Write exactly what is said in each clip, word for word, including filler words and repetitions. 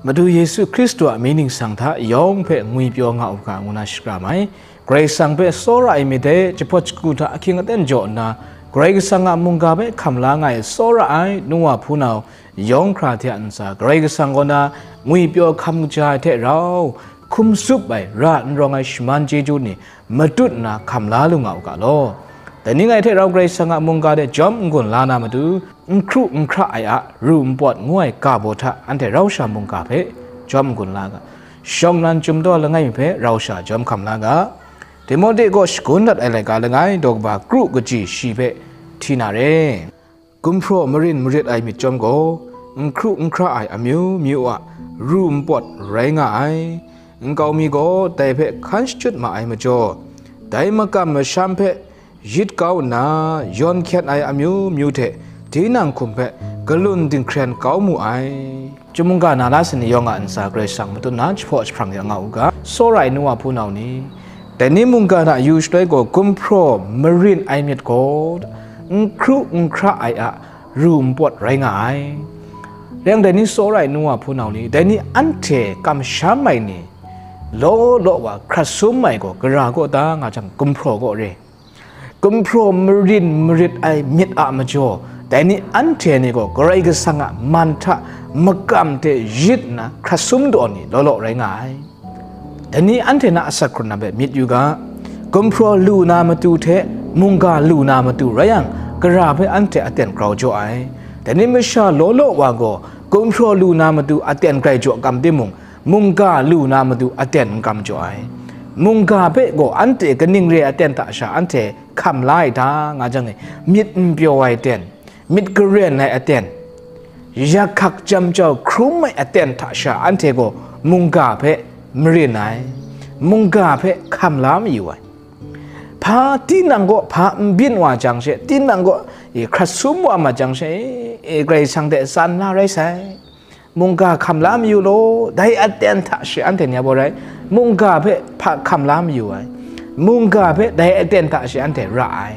Madu Yesu Hkristu a mying ningsang hta yawng hpe ngwipyaw nga u ga, ngu na shakram ai. Karai Kasang hpe tsawra ai myit de, jahpawt shagu hta ahkying aten jaw nna, Karai Kasang a mungga hpe hkam la nga ai tsawra ai nu wa hpunau yawng hkra hte a ntsa, Karai Kasang kaw na ngwipyaw hkam kaja ai hte rau, hkum tsup ai, ra n rawng ai shaman chyeju ni matut nna hkam la lu nga u ga law. Dai ni ngai hte rau Karai Kasang a mungga de jawm n-gun la na matu, n hkru n hkra ai a ru npawt ngu ai ga baw hta anhte rau sha mungga hpe jawm n-gun la ga, shawng nnan chyum daw langai mi hpe rau sha jawm hkam la ga, Timote gaw shagun dat ai laika langai daw kaba kru kaji shi hpe hti na re. Gumhpraw marin marit ai myit chyawm gaw, n hkru n hkra ai amyu myu a ru npawt rai nga ai. Nkau mi gaw dai hpe hkan shachyut ma ai majaw, dai makam masham hpe yit kau nna, yawn hkyet ai amyu myu hte tinang hkum hpe galun dinghkren kau mu ai. Chyum mungga na la sini yawng a ntsa Karai Kasang matut na jahpaw jahprang ya nga u ga, tsawra ai nu wa hpunau ni, dai ni mungga hta yu shaloi gaw gumhpraw marin ai myit gaw, n hkru n hkra ai a ru npawt rai nga ai. Rai yang, dai ni tsawra ai nu wa hpunau ni, dai ni anhte kamsham ai ni, law law wa hkrat sum ai gaw gara kaw da nga jang, gumhpraw kaw re. Gumhpraw marin marit ai myit a majaw, dai ni anhte ni gaw Karai Kasang a man hta makam hte yit nna hkrat sum daw ni law law rai nga ai. Dai ni anhte na asak hkrung na hpe myit yu ga, gumhpraw lu na matu hte mungga lu na matu rai yang, gara hpe anhte aten grau jaw ai. Dai ni masha law law wa gaw gumhpraw lu na matu aten grai jaw kam timung, mungga lu na matu aten n kam jaw ai. Mungga hpe gaw anhte kaning re ai aten hta sha anhte hkam la ai ta, nga jang e, myit n pyaw ai aten, myit karen ai aten, yak hkak jam jau hkrum ai aten hta sha anhte gaw mungga hpe marin ai, mungga hpe hkam la mayu ai. Hpa tinang gaw hpa n byin wa jang she, tinang gaw, e, hkrat sum wa ma jang she, e, Karai Kasang hte tsan la rai sai. Mungga hkam la mayu law, dai aten hta she anhte ni a baw rai, mungga hpe hpa hkam la mayu ai, mungga hpe dai aten hta she anhte ra ai,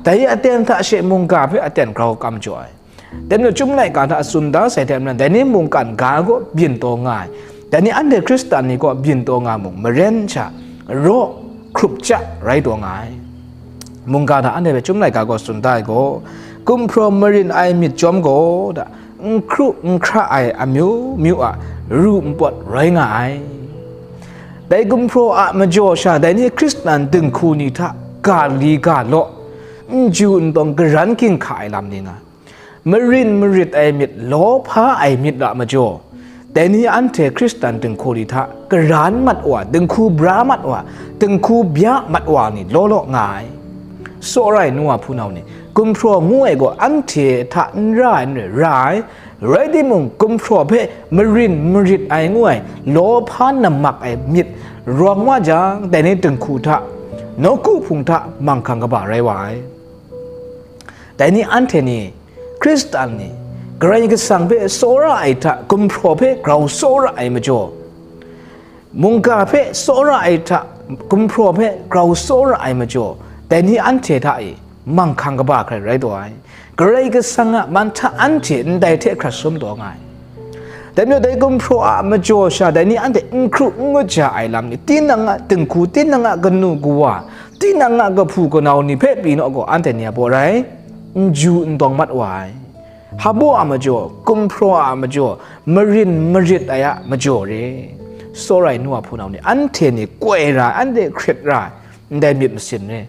dai aten hta she mungga hpe aten grau kam jaw ai. Dai majaw, Chyum laika hta tsun da sai hte maren, dai ni mungkan ga gaw byin taw nga ai, dai ni anhte Hkristan ni gaw byin taw nga mung, maren sha raw hkrup ja rai taw nga ai. Mungga hta anhte hpe Chyum laika gaw tsun da ai gaw, gumhpraw marin ai myit chyawm gaw, da, n hkru n hkra ai amyu myu a ru npawt rai nga ai. Dai gumhpraw a majaw sha, dai ni Hkristan dinghku ni hta ga li ga law, n ju n tawng garan ginhka ai lam ni nga, marin marit ai myit, lawhpa ai myit a majaw, dai ni anhte Hkristan dinghku ni hta garan mat wa, dinghku bra mat wa, dinghku bya mat wa ni law law nga ai. Tsawra ai nu wa hpunau ni, gumhpraw ngu ai gaw anhte hta n ra ai n rai, ra ai, rai timung, gumhpraw hpe marin marit ai ngu ai lawhpa nammak ai myit rawng wa jang, dai ni dinghku hta, nawku hpung hta manghkang kaba rai wa ai. Dai ni anhte ni, Hkristan ni, Karai Kasang hpe tsawra ai hta gumhpraw hpe grau tsawra ai majaw, mungga hpe tsawra ai hta gumhpraw hpe grau tsawra ai majaw, dai ni anhte hta e manghkang kaba hkrai rai taw ai. Karai Kasang a man hta anhte ndai hte hkrat sum taw nga ai. Dai majaw, dai gumhpraw a majaw sha, dai ni anhte n hkru n ngut ja ai lam ni, tinang a dinghku, tinang a kanu kawa, tinang a kahpu kanau ni hpe pyi naw gaw, anhte ni a baw rai, n ju n tawng mat wa ai. Hpabaw a majaw, gumhpraw a majaw, marin marit ai a majaw re. Tsawra ai nu wa hpunau ni, anhte ni koi ra ai, anhte hkrit ra ai, ndai myit masin re.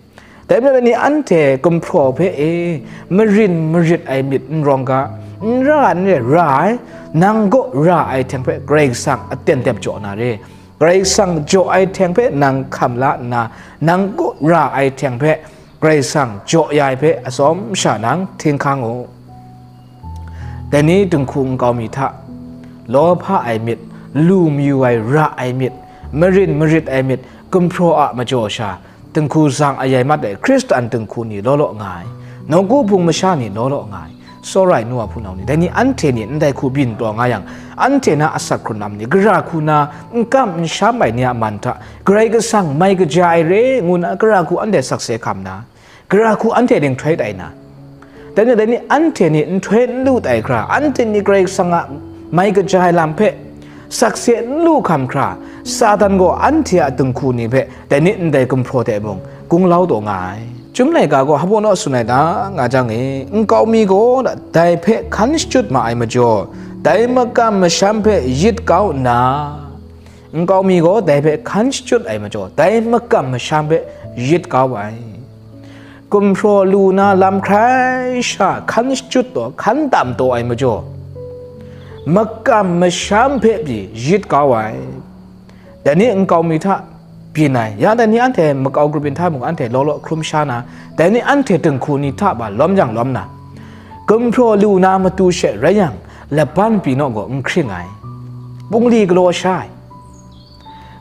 Dai majaw, dai ni anhte gumhpraw hpe e, marin marit ai myit n rawng ga, n ra n re, ra ai, nang kaw ra ai hteng hpe Karai Kasang aten dep jaw na re. Karai Kasang jaw ai hteng hpe nang hkam la nna, nang kaw ra ai hteng hpe Karai Kasang jaw ya ai hpe atsawm sha nang htinghkang u. Dai ni dinghku nkau mi hta, lawhpa ai myit, lu mayu ai, ra ai myit, marin marit ai myit, gumhpraw a majaw sha, dinghku zang ayai mat ai Hkristan dinghku ni law law nga ai, nawku hpung masha ni law law nga ai, tsawra ai nu wa hpunau ni, dai ni anhte ni ndai hku byin taw nga yang, anhte na asak hkrun lam ni, gara hku na n kam n sham ai ni a man hta, Karai Kasang mai kaja ai re, ngu na gara hku anhte sakse hkam na, gara hku anhte ning htoi tai na, dai ni, dai ni anhte ni nhtoi n lu tai hkra, anhte ni Karai Kasang a mai kaja ai lam hpe sakse n lu hkam hkra, Satan gaw anhte a dinghku ni hpe dai ni ndai gumhpraw hte mung gunglau taw nga ai. Chyum laika gaw hpa naw tsun ai ta nga jang e, nkau mi gaw dai hpe hkan shachyut ma ai majaw, dai makam masham hpe yit kau nna, nkau mi gaw dai hpe hkan shachyut ai majaw, dai makam masham hpe yit kau ai. Gumhpraw lu na lam hkrai sha hkan shachyut taw, hkan tam taw ai majaw, makam masham hpe pyi yit kau ai. Dai ni nkau mi hta byin ai, ya dai ni anhte makau grup yin hta mung anhte law law hkrum sha na, dai ni anhte dinghku ni hta wa lawm yang lawm na, gumhpraw lu na matu she rai yang, laban pyi naw gaw n hkring ai, bungli galaw sha ai.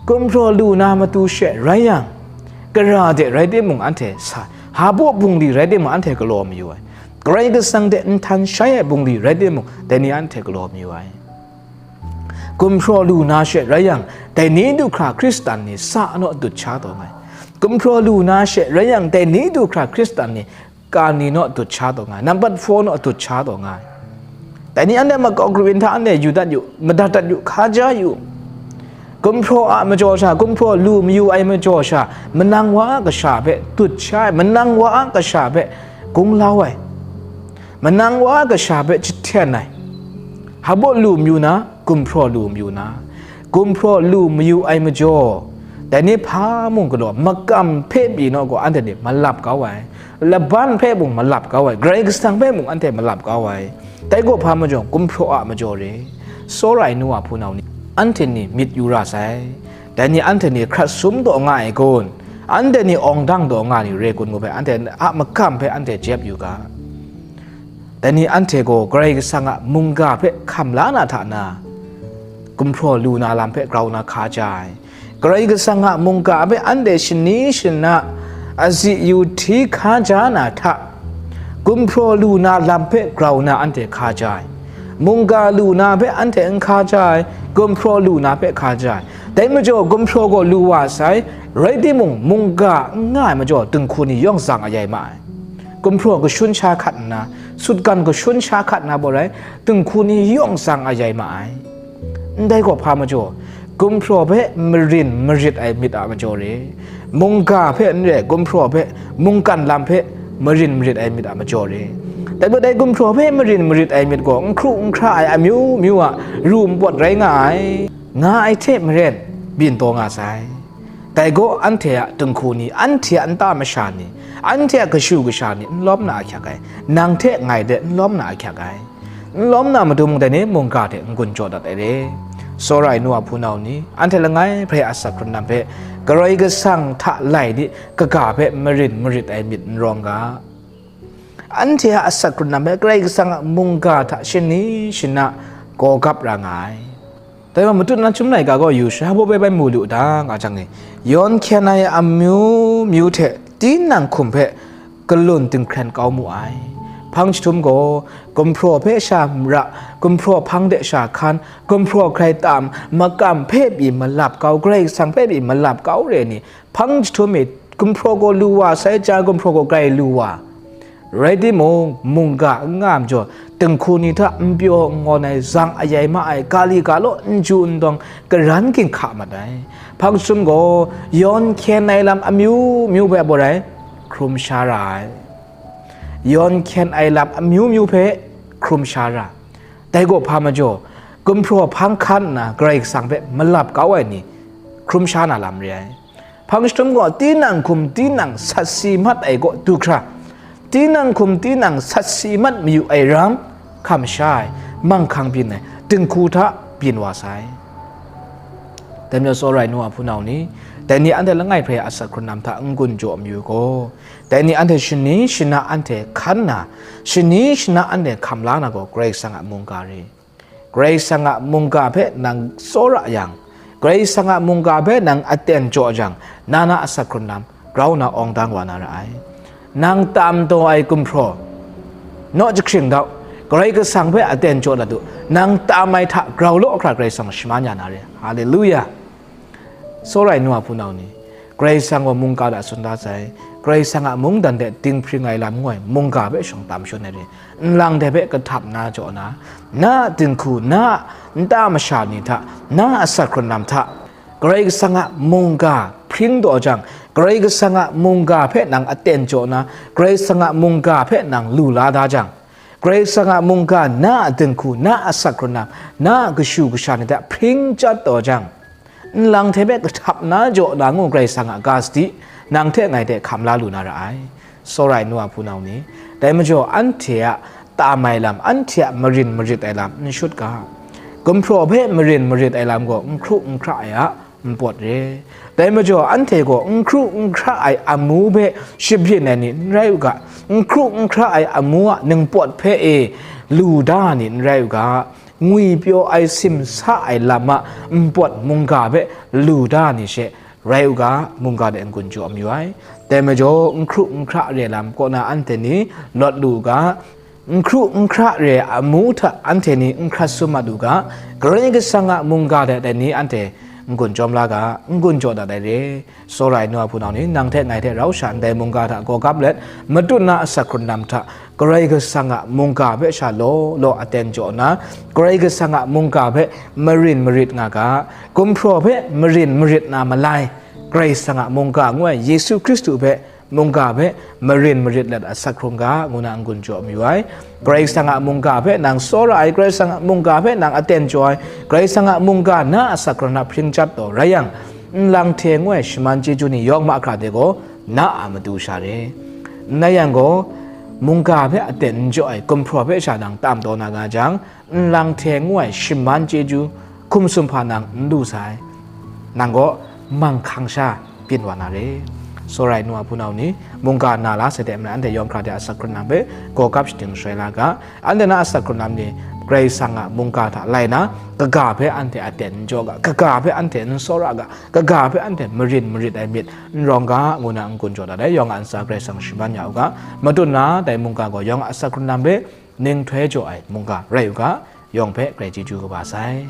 Gumhpraw lu na matu she rai yang, kara de rai timung anhte sa, hpa bungli rai timung anhte galaw mayu ai. Karai Kasang de nhtan shai ai bungli rai timung, dai ni anhte galaw mayu ai. Gumhpraw lu na she rai yang, dai ni du hkra Hkristan ni sa naw dut sha taw nga ai. Gumhpraw lu na she rai yang, dai ni du hkra Hkristan ni ka ni naw dut sha taw nga ai, nambat four naw dut sha taw nga ai. Dai ni anhte makau grup yin hta anhte yu dat yu, madat dat yu, hka ja yu. Gumhpraw a majaw sha, gumhpraw lu mayu ai majaw sha, manang wa a kasha hpe dut sha ai, manang wa a kasha hpe gunglau ai, manang wa a kasha hpe jahten ai, hpa lu mayu na, gumhpraw lu mayu na, gumhpraw lu mayu ai majaw, dai ni hpa mung galaw makam hpe pyi naw gaw anhte ni malap kau ai, laban hpe mung malap kau ai, Karai Kasang hpe mung anhte malap kau ai. Dai gaw hpa majaw, gumhpraw a majaw re, tsawra ai nu wa hpunau ni, anhte ni myit yu ra sai. Dai ni anhte ni hkrat sum taw nga ai kun, anhte ni awng dang taw nga ni re kun ngu hpe, anhte a makam hpe anhte jep yu ga. Dai ni anhte gaw Karai Kasang a mungga hpe hkam la na hta na, gumhpraw lu na lam hpe grau na hka ja ai. Karai Kasang a mungga hpe anhte shani shana, azi yu hti hka ja na hta, gumhpraw lu na lam hpe grau na anhte hka ja ai. Mungga lu na hpe anhte n hka ja ai, gumhpraw lu na hpe hka ja ai. Dai majaw, gumhpraw gaw lu wa sai, rai timung, mungga n nga ai majaw, dinghku ni yawng tsang ayai ma ai. Gumhpraw kashun sha hkat nna, sutgan kashun sha hkat na baw rai, dinghku ni yawng tsang ayai ma ai. Ndai gaw hpa majaw, gumhpraw hpe marin marit ai myit a majaw re, mungga hpe n re, gumhpraw hpe, mungkan lam hpe marin marit ai myit a majaw re. Dai majaw dai gumhpraw hpe marin marit ai myit gaw n hkru n hkra ai amyu myu a ru npawt rai nga ai, nga ai hte maren byin taw nga sai. Dai gaw anhte a dinghku ni, anhte a nta masha ni, anhte a kashu kasha ni n lawm na ahkyak ai, nang hte ngai de n lawm na ahkyak ai. N lawm na matu mung dai ni mungga hte n-gun jaw dat ai re. Tsawra ai nu a hpunau ni, anhte langai hprai a asak hkrun lam hpe Karai Kasang hta lai di, kaga hpe marin marit ai myit n rawng ga. Anhte a asak hkrun lam hpe Karai Kasang a mungga hta shani shana gaw gap ra nga ai. Dai wa matut na Chyum laika gaw yu sha, hpa bai bai mu lu da, nga jang e, yawn hkyen ai amyu myu hte tinang hkum hpe galun dinghkren kau mu ai. Hpang jahtum gaw, gumhpraw hpe sha mara, gumhpraw hpang de sha hkan, gumhpraw grai tam, makam hpe pyi malap kau, Karai Kasang hpe pyi malap kau re ni, hpang jahtum e gumhpraw gaw lu wa sai, ja gumhpraw gaw grai lu wa. Rai timung, mungga n nga ai majaw, dinghku ni hta n pyaw n ngawn ai, zang ayai ma ai, ga li ga law n ju n dawng, karan ginhka mat ai. Hpang jahtum gaw, yawn hkyen ai lam amyu myu hpe baw rai, hkrum sha ra ai. Yawn hkyen ai lam amyu myu hpe hkrum sha ra. Dai gaw hpa majaw, gumhpraw hpang hkan nna Karai Kasang hpe malap kau ai ni hkrum sha na lam re ai. Hpang jahtum gaw, tinang hkum tinang sat si mat ai kaw du hkra, tinang hkum tinang sat si mat mayu ai ram, hkam sha ai, manghkang byin ai, dinghku hta byin wa sai. Dai majaw, tsawra ai nu a hpunau ni, dai ni anhte langai hprai a asak hkrun lam hta n-gun jaw mayu gaw, dai ni anhte shani shana anhte hkan na, shani shana anhte hkam la na gaw, Karai Kasang a mungga re. Karai Kasang a mungga hpe nang tsawra yang, Karai Kasang a mungga hpe nang aten jaw jang, na na asak hkrun lam grau na awng dang wa na ra ai. Nang tam taw ai gumhpraw, naw jahkring dau, Karai Kasang hpe aten jaw dat u, nang tam ai hta grau law hkra Karai Kasang shaman ya na re. Haleluya! Tsawra ai nu a hpunau ni, Karai Kasang gaw mungga hta tsun da sai, Karai Kasang a mungdan de dinghpring ai lam ngu ai mungga hpe shawng tam shawn ai re, nlang de hpe kahtap na jaw na, na a dinghku, na a nta masha ni hta, na a asak hkrun lam hta, Karai Kasang a mungga hpring taw jang, Karai Kasang a mungga hpe nang aten jaw na, Karai Kasang a mungga hpe nang lu la da jang, Karai Kasang a mungga na a dinghku, na a asak hkrun lam, na a kashu kasha ni hta hpring chyat taw jang, nlang hte hpe kahtap na jaw na ngu Karai Kasang a ga sadi, nang hte ngai hte hkam la lu na ra ai. Tsawra ai nu a hpunau ni, dai majaw anhte a tam ai lam, anhte a marin marit ai lam n shut ga, gumhpraw hpe marin marit ai lam gaw n hkru n hkra ai a npawt re. Dai majaw anhte gaw n hkru n hkra ai amu hpe shabyin ai ni n rai u ga, n hkru n hkra ai amu a ningpawt hpe e lu da ni n rai u ga, ngwipyaw ai simsa ai lam a npawt mungga hpe lu da ni she rai u ga, mungga de n-gun jaw mayu ai. Dai majaw, n hkru n hkra re lam kaw na anhte ni lawt lu u ga, n hkru n hkra re ai amu hta anhte ni n hkrat sum mat u ga, Karai Kasang a mungga de dai ni anhte n-gun jawm la ga, n-gun jaw dat ai re. Tsawra ai nu a hpunau ni, nang hte ngai hte rau sha ndai mungga hta gaw gap let, matut na asak hkrun lam hta, Karai Kasang a mungga hpe sha law law aten jaw nna, Karai Kasang a mungga hpe marin marit nga ga, gumhpraw hpe marin marit na malai, Karai Kasang a mungga ngu ai Yesu Hkristu hpe, mungga hpe marin marit let asak hkrung ga, ngu na n-gun jaw mayu ai. Karai Kasang a mungga hpe nang tsawra ai, Karai Kasang a mungga hpe nang aten jaw ai, Karai Kasang a mungga na asak hkrung na hpring chyat taw rai yang, nlang hte ngu ai shaman chyeju ni yawng mahkra de gaw na a matu sha re. N rai yang gaw, mungga hpe aten n jaw ai gumhpraw hpe sha nang tam taw na nga jang, nlang hte ngu ai shaman chyeju hkum sumhpa nang n lu sai, nang gaw manghkang sha byin wa na re. Tsawra ai nu a hpunau ni, mungga na la sai de, anhte yawng hkra de asak hkrun lam hpe gaw gap shating shaloi la ga, anhte na asak hkrun lam ni Karai Kasang a mungga hta lai na, kaga hpe anhte aten n jaw ga, kaga hpe anhte n tsawra ga, kaga hpe anhte marin marit ai myit n rawng ga, ngu na n-gun jaw dat ai. Yawng a ntsa Karai Kasang shaman ya u ga, matut na dai mungga gaw yawng a asak hkrun lam hpe ning htoi jaw ai mungga rai u ga, yawng hpe grai chyeju kaba sai.